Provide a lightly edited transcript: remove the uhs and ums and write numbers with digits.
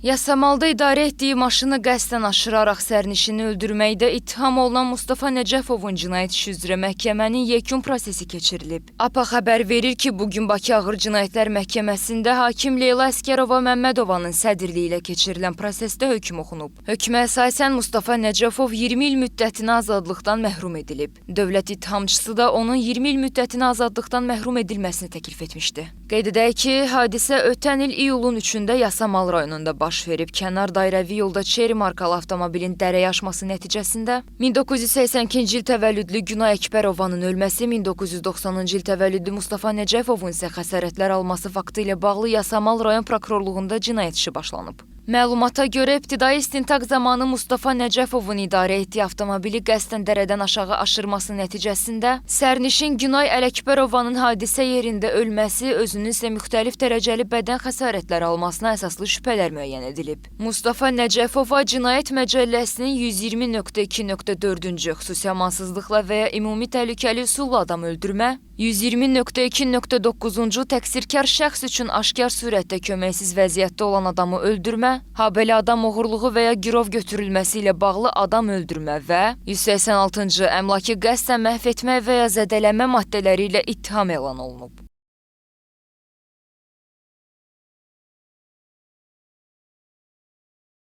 Yasamalda idarə etdiyi maşını qəsdən aşıraraq sərnişini öldürməkdə ittiham olunan Mustafa Nəcəfovun cinayət işi üzrə məhkəmənin yekun prosesi keçirilib. APA xəbər verir ki, bu gün Bakı Ağır Cinayətlər Məhkəməsində hakim Leyla Əsgərova Məmmədovanın sədrliyi ilə keçirilən prosesdə hökm oxunub. Hökmə əsasən Mustafa Nəcəfov 20 il müddətinə azadlıqdan məhrum edilib. Dövlət ittihamçısı da onun 20 il müddətinə azadlıqdan məhrum edilməsini təklif etmişdi. Qeyd edək ki, hadisə ötən il iyulun 3-də Yasamal rayonunda baş verib. Kənar dairəvi yolda Chery markalı avtomobilin dərəyə aşması nəticəsində 1982-ci il təvəllüdlü Günay Əkbərovanın ölməsi, 1990-cı il təvəllüdlü Mustafa Nəcəfovun isə xəsarətlər alması faktı ilə bağlı Yasamal rayon prokurorluğunda cinayət işi başlanıb. Məlumata görə ibtidai istintaq zamanı Mustafa Nəcəfovun idarə etdiyi avtomobili qəsdən dərədən aşağı aşırması nəticəsində sərnişin Günay Ələkbərovanın hadisə yerində ölməsi, özünün isə müxtəlif dərəcəli bədən xəsarətləri almasına əsaslı şübhələr müəyyən edilib. Mustafa Nəcəfova Cinayət Məcəlləsinin 120.2.4-cü xüsusi amansızlıqla və ya ümumi təhlükəli üsulla adam öldürmə, 120.2.9-cu təqsirkar şəxs üçün aşkar surətdə köməksiz vəziyyətdə olan adamı öldürmə, habelə adam oğurluğu və ya girov götürülməsi ilə bağlı adam öldürmə və 186-cı əmlakı qəsdən məhv etmə və ya zədələmə maddələri ilə ittiham elan olunub.